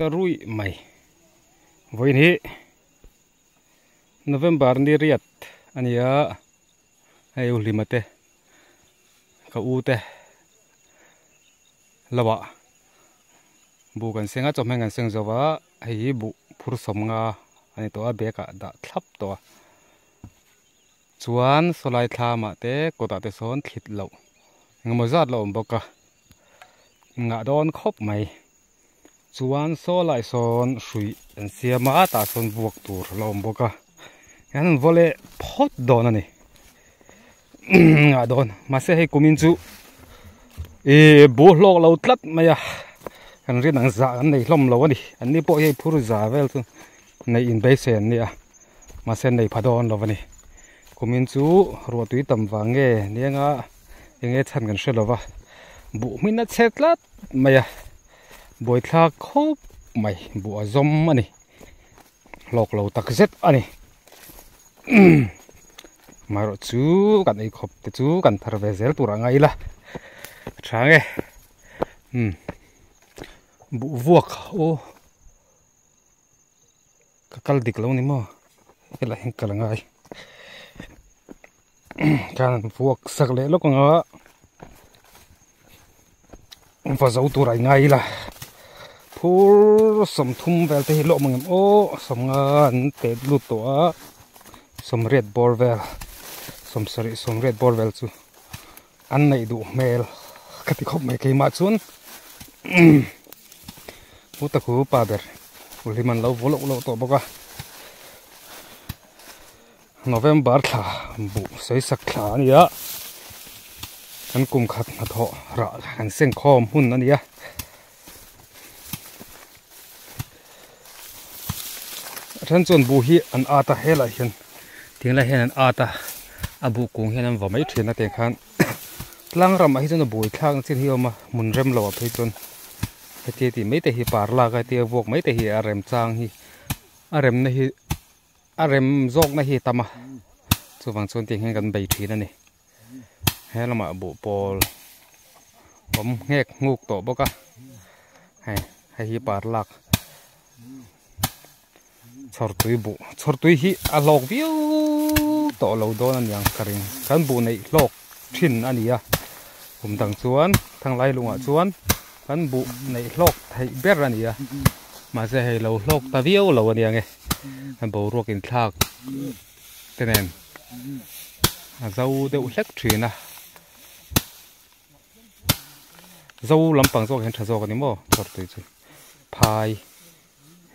ta ruih mai vawiin hi November ni riat a ni a hei u Hlima te ka u te lo ah buh kan seng a chawhmeh kan seng zo va hei hi buh phur sawm nga a ni tawh a bag ah dah thlap tawh a. Chuan sawlai thlamah te kawtah te sawn thlit loh engemaw zat la awm bawk a, ngah dawn khawp mai. Chuan sawlai sawn hrui an siam a, tah sawn vuak tur la awm bawk a, hian an vaw leh phawt dawn a ni. Ngah dawn mahse hei kumin chu ih bu hlawk lo tlat mai a, kan rin ang zah kan nei hlawm lo a ni. An ni pawh hi hei phur za vel chu neih inbeisei an ni a. Mahse nei pha dawn lo a ni. Kumin chu ruah tui tam vang nge nianga eng nge chhan kan hre lo va, buh hmin a chhe tlat mai a, buaithlak khawp mai, buh a zawm a ni, hlawk lo tak zet a ni. Amaherawh chu kan ei khawp te chu kan thar ve zel tur a ngai ila a tha nge. Umm buh vuak aw. Ka kal dik lo ni maw helai hian kal a ngai khan an vuak sak leh lawk ang a va zo tur a ingai ila phur sawmthum vel te hi lawm ang em aw sawmnga an pet lut tawh a sawmriat bawr vel sawmsarih sawmriat bawr vel chu an neih duh hmel ka ti khawp mai keimah chuan pu takhu pa ber hlim an lo vu loh loh tawh bawk a November thla buh sawi sak thla a ni a kan kum khat hnathawh rah kan seng khawm hun a ni a. A then chuan buh hi an at a helaiah hian tinglaiah hian an at a a buh kung hian an va mai thin a tiang khan tlang ramah hi chuan a buai thlak na chin hi a awm a hmun rem loh ah phei chuan heti tih mai te hi par lak a hetia vuak mai te hi a rem chang hi a rem na hi a rem zawk na hi a tam a chuvang chuan tiang hian kan bei thin a ni he lamah buh pawl awm nghek nghuk tawh bawk a hei hei hi par lak chhawr tui buh chhawr tui hi a hlawk viau tawh lo dawn a niang ka ring kan buh neih hlawk thin a ni a kum dang chuan thanglai lungah chuan kan buh neih hlawk theih ber a ni a mahse hei lo hlawk ta viau lo a niang e boruak inthlak te nen a zo deuh hlek thin a zo lampang zawk hian tha zawk a ni maw chhawr tui chu phai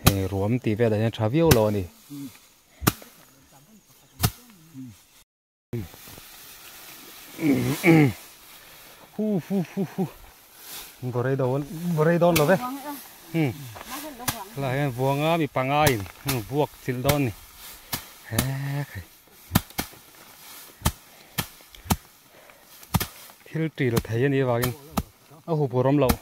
hei ruam tih velah hian tha viau lo a ni. Hu hu hu hu borei dawn borei dawn lo ve hmm la hian vuanga mi panga in vuak chilh dawn ni he khai thil ṭil thei a nih avangin a hup ur awm loh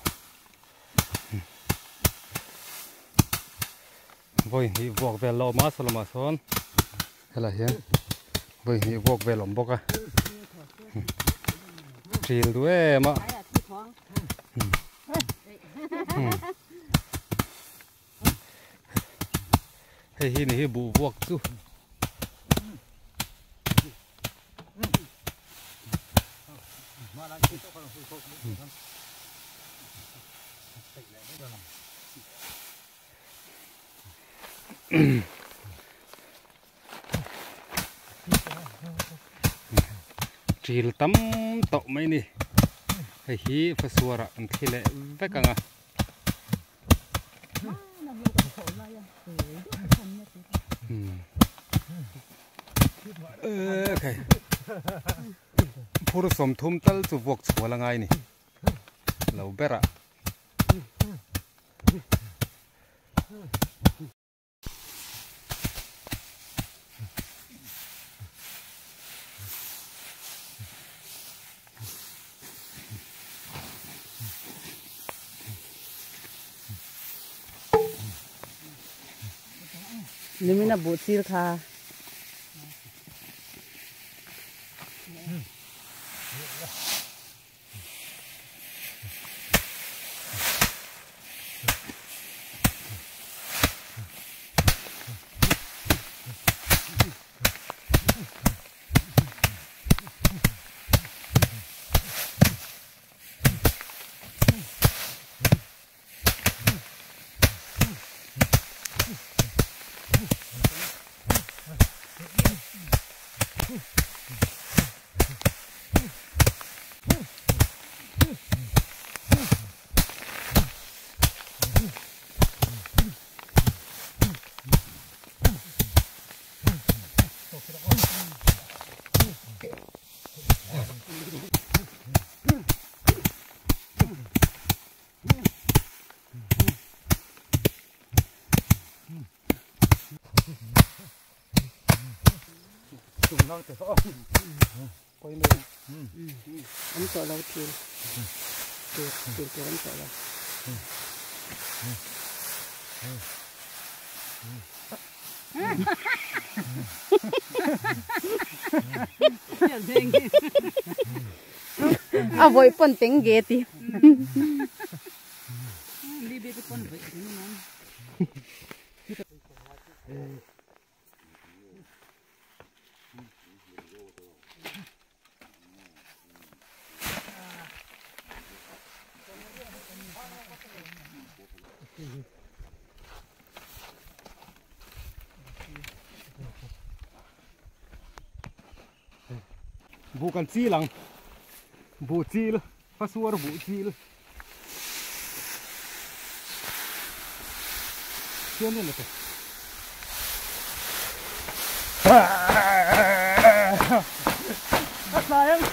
vawi hnih vuak vel la awm a sawlamah sawn helaiah hian vawi hnih vuak vel a awm bawk a ṭil duh em a hei hi ni hi buh vuak chu. Ṭil tam tawh mai ni hei hi fasuarah an thli leh vek ang a. Phur sawmthum tal chu vuak chhual a ngai ni lo ber ah. Nimina buh chil kha. An tawh lo thil tur thil tur an tawh lo. A vawi pawn teng ge ti. Buh kan chil ang buh chil fasuar buh chil Sian en ate. A tlai ang.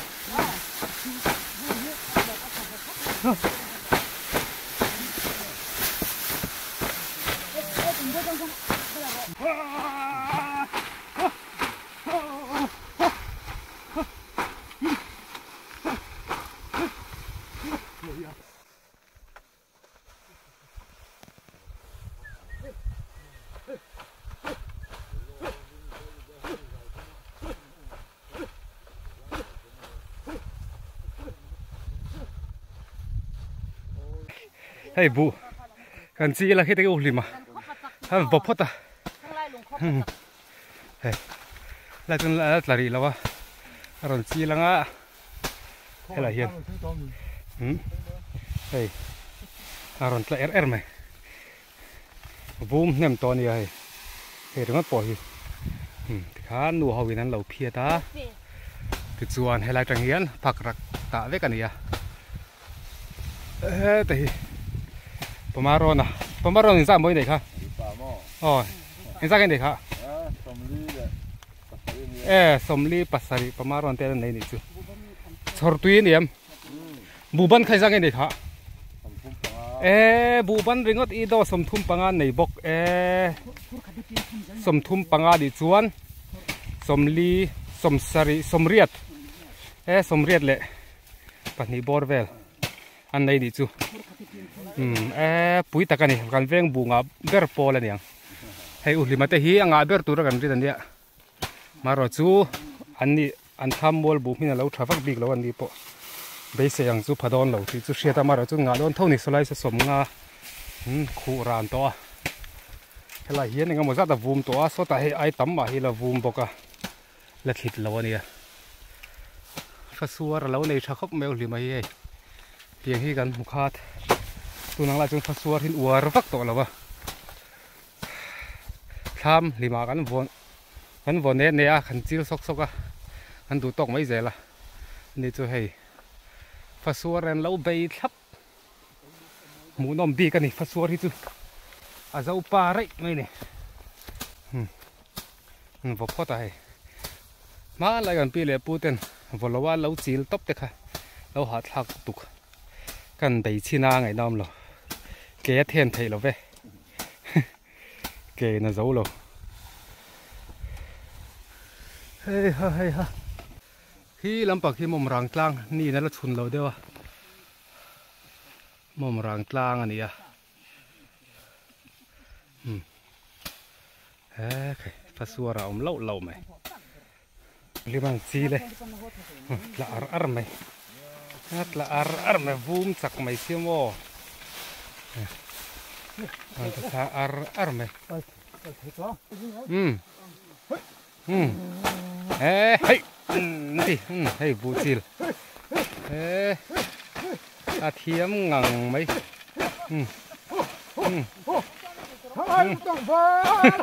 Hei buh kan chi la khi te u hlim a han vaw phawt a hei lai chuan a tla rih lo a a rawn chi lang a helai hian umm hei a rawn tla er er mai vum hnem tawh a nia hei hei ringawt pawh hi umm tikhan nu ho in an lo phiat a tichuan helai atang hian phak rak tah vek a ni a heta hi pamarawna pamarawna inzah mawi nei kha aw inzah nge nei kha e sawmli pasarih pamarawna te an nei nih chu chhawr tui a ni em buhban kha inzah nge nei kha e buhban ringawt i daw sawmthum panga nei bawk e sawmthum panga nih chuan sawmli sawmsarih sawmriat e sawmriat leh pahnih bawr vel an nei nih chu umm e pui tak a ni kan veng buh ngah ber pawl a niang hei uhlima te hi a ngah ber tura kan rin a nia marawh chu an nih an thlam mual buh hmin a lo tha vak bik lo an ni pawh beisei ang chu pha dawn lo tih chu hriat a marawh chu ngah dawn tho ni sawlai sa sawm nga umm khuh ran tawh a helai hian eng emaw zat a vum tawh a sawtah hei ai tam mah hi la vum bawk a. La thlit lo a nia. Fasuar a lo nei tha khawp mai hlima hi hei. Tiang hi kan hmu khat. Tun ang lai chuan fasuar hi uar vak tawh lo a. Thlam hlima kan vawn kan vawn ne ne a kan chil sawk sawk a. Kan duh tawk mai zel a. Ani chu hei fasuar an lo bei thlap. Hmuhnawm bik a ni fasuar hi chu a zo pa raih mai a ni. An vaw phawt a hei hmanlai kan pi leh pu ten vaw lo a lo chil tawp te kha lo hahthlak tuk kan bei chhin a ngaihna awm lo ke a then theih lo ve ke in a zo lo hei ha hei ha hi lampang hi mawm rang tlang ni in a la chhun lo deuh a mawm rang tlang a ni a. Hmm. He khai fasuar a awm loh loh mai. Liman chi le. Tla ar ar mai. Tla ar ar mai vum chak mai si maw. An ta sa ar ar mai. Hmm. Hmm. Eh hei. Ti. Hmm hei bu chil. Eh. A thiam ngang mai. Hmm. Hmm.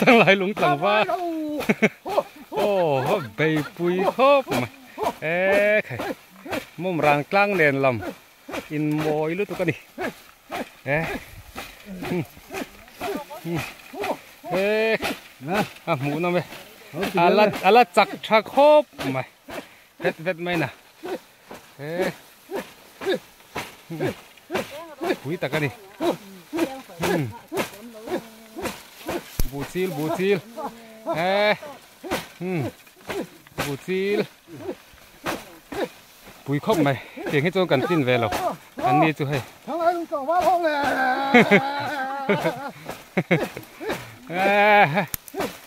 Tanglai lung tlangval. Oh, bei pui khawp mai. Eh khai. Mum rang tlang nen lam in mawi lutuk a ni. Eh. Hmm. Hmm. Eh. A hmuh nawm e. Ala ala chak tha khawp mai. Vet vet mai na. Eh. Pui tak a ni. Hmm. Buh chil buh chil. Eh. Hmm. Buhchil pui khawp mai tiang hi chuan kan chin ve lo an ni chu hei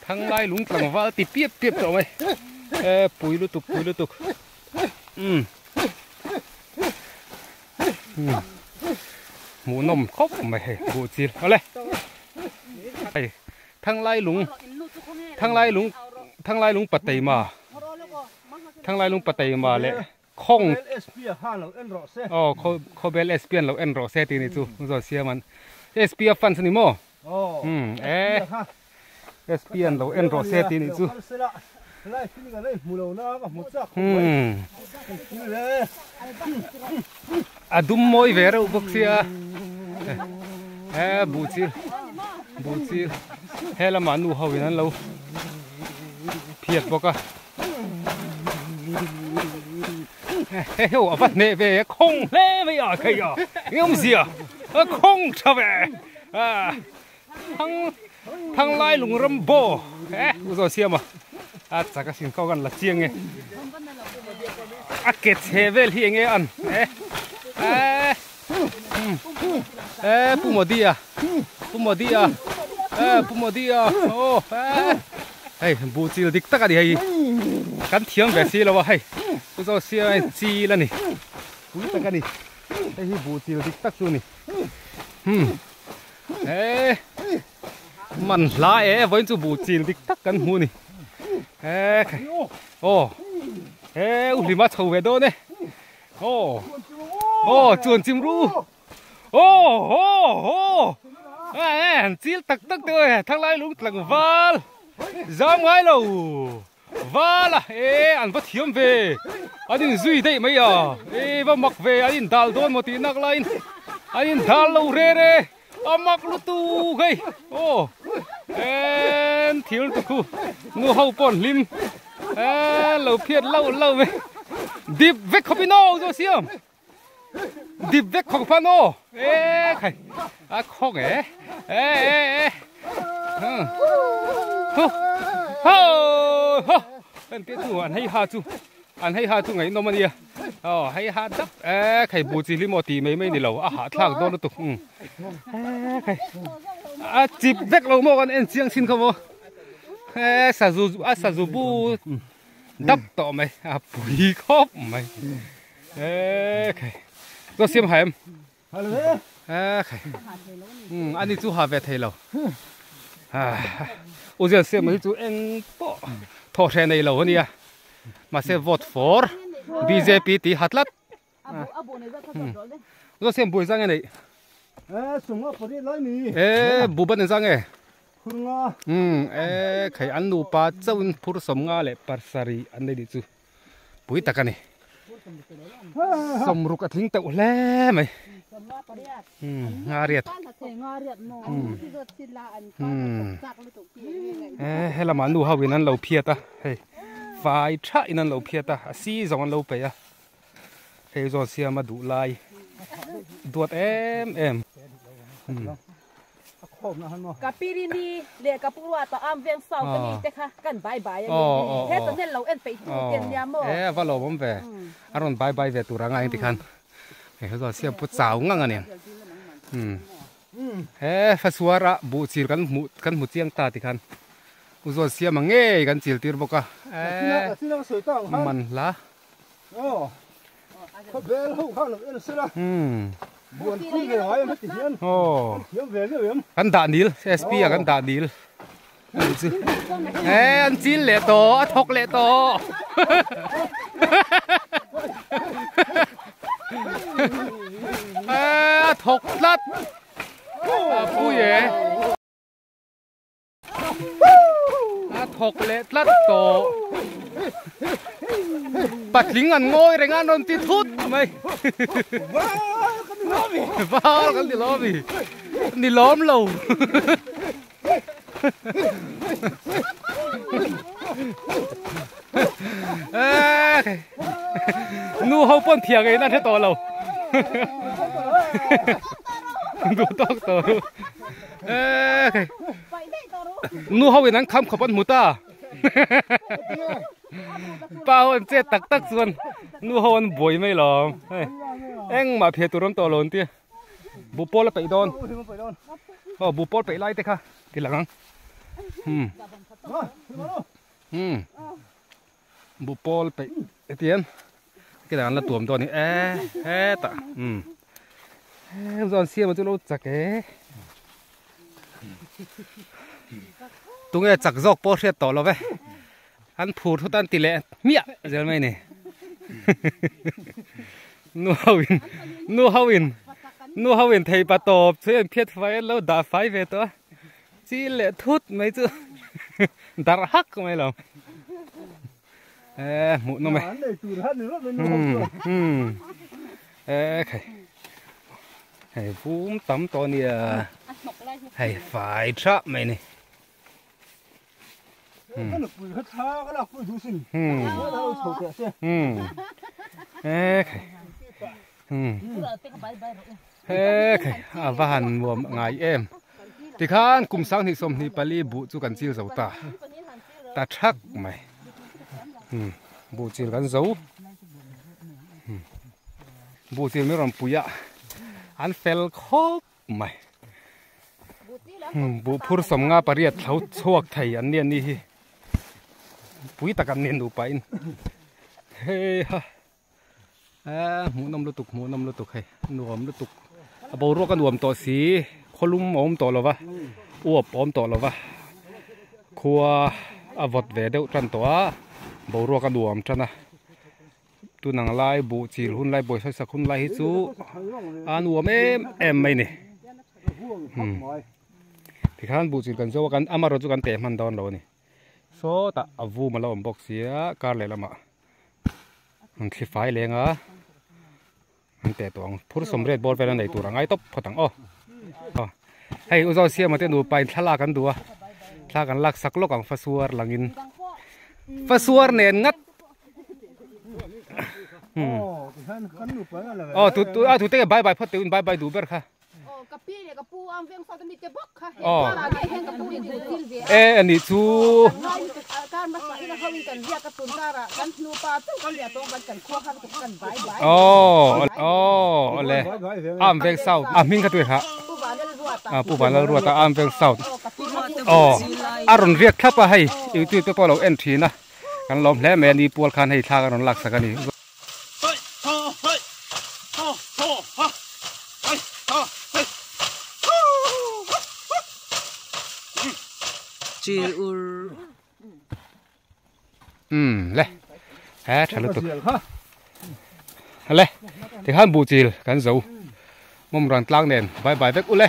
Thanglai lung tlangval ti piap piap tawh mai e pui lutuk pui lutuk um hmuhnawm khawp mai hei buhchil awle hei Thanglai lung Thanglai lung Thanglai lung pateima Thanglai lung pateima leh khawng aw khawbel SP an lo en rawh se tih ni chu zawn siam an SP a fans a ni maw umm e SP an lo en rawh se tih ni chu umm a dum mawi ve reuh bawk sia e buh chil buh chil he lamah nu ho in an lo phiat bawk a he ho a va hneh ve a khawng hle mai a khei a eng awmzia a khawng tha ve a thang thang lai lung ram baw e u zawn siam a a chak a sin kau kan la chiang e a ke chhe vel hi enge an e e e pu modi a pu modi a e pu modi a aw e hei buh chil dik tak a ni hei kan thiam ve si lo a hei chu zawk sia hei chil a ni pui tak a ni hei hi buh chil dik tak chu a ni hmm he man hla e vawiin chu buh chil dik tak kan hmu a ni he aw he u hlima chho ve dawn e aw aw chuan chim ru Aw haw haw eh han chil tak tak deuh e thanglai lung tlangval zam ngai lo val a eh an va thiam ve an in zui daih mai a eh va mak ve an in dal dawn maw tih nak laiin an in dal lo re re a mak lutuk hei aw en thil tu khu nu ho pawh an hlim eh lo phiat lauh lauh mai dip vek khawp in aw zo siam. Dip vek khawk phan aw e khai a khawk e e e e hu ho ho en te chu an hei ha chu an hei ha chu ngai nawm ania aw hei ha dap e khai bu chi limo ti mai mai ni lo a hah thlak dawn lutuk um e khai a chip vek lo maw kan en chiang chin kha maw e sazu a sazu bu dap tawh mai a pui khawp mai e khai zo siam hai em e khai um ani chu ha ve thei lo u zian siam hi chu eng pawh thaw hre nei lo ania mahse vote for bjp ti hatlat Zo siam bui zang e nei. E sunga pari lai ni. E buban en zang e. Phur nga. Um e khai an nupa chauhin phur sawm nga leh parsari an nei nih chu pui tak a ni. Sawmruk a tling teuh hle mai. Um nga riat. Um e helamah nu ho in an lo phiat a hei fai tha in an lo phiat a a si zawng an lo peih a. Hei zawn siam a duh lai duat em em. Ka pirini leh ka puruata am veng sau ka ni te kha kan bai bai a ni. He channel lo en peih tu te an nia maw? E va lawm awm ve. A rawn bai bai ve tur anga engti khan. Hei zawn siam pu chau ngang a niang. He fasuara buh chil kan hmuh kan hmu chiang ta ti khan. U zawn siam ang ngei kan chil tir bawk a. E man hla. Kan dah nil SP ah kan dah nil e an chil leh tawh a thawk leh tawh e a thawk tlat a pui e. A thawk leh tlat tawh. Patling an ngawi reng a an rawn ti thut mai. Val kan ti lawm i. Ni lawm lo. Nu ho pawn thiang ei nan hre tawh lo. Duh tawk tawh. Nu ho in an kham khawp an hmu ta. Pa ho an chet tak tak chuan nu ho an buai mai lawm hei engmah phiah tur awm tawh lo an tia buhpawl a peih dawn aw buhpawl peih lai te kha ti lang ang hmm hmm buhpawl peih hetiang hetiang an la tuam dawn a ni e hetah hmm he zawn siama chu lo chak e. Tunge chak zawk pawh hriat tawh lo ve. An phur thut an ti leh hmiah zel mai ni. Nu ho in nu ho in nu ho in thei pa tawp chu an phiat fai an lo dah fai ve tawh a. Chil leh thut mai chu darh hak mai lo. E hmuh nawm e. E khai. Hei vum tam tawh nia. Hei fai tha mai ni. E khai. E khai a va han nuam ngai em. Tikhan kum sanghnih 24 buh chu kan chil zo ta. Ta thak mai. Buh chil kan zo. Buh chil min rawn pui a. An fel khawp mai. Buh phur 58 thlo chhuak thei an ni ani hi. Pui tak an ni nupa in. Hei ha. Eee hmuhnawm lutuk hmuhnawm lutuk hei nuam lutuk a boruak a nuam tawh si khawlum a awm tawh lo va uap a awm tawh lo va khua a vawt ve deuh tan tawh a boruak a nuam tan a tunang lai buh chil hun lai bawisawi sak hun lai hi chu a nuam em em mai ni tikhan buh chil kan zo a kan amarawh chu kan teh hman dawn lo a ni sawtah a vum a lo awm bawk sia kar leh lamah. An thli fai leng a an teh tawh ang phur sawmriat bawr vel a nei tur a ngai tawp phawt ang aw aw hei u zawn siama te nupa in thlalak an duh a thla kan lak sak lawk ang fasuar langin fasuar nen ngat aw tu tu a tu te bye bye phawt teh un bye bye duh ber kha. E anih chu. Aw aw awle Arm Veng South a hming kha tu kha Pu Vanlalruata Arm Veng South aw a rawn riak thlap a hei youtube te pawh a lo en thin a kan lawm hle mai a ni pual khan hei thla ka rawn lak sak a ni. Umm le he tha lutuk le tikhan buh chil kan zo mawm ran tlang nen bye bye vek u le.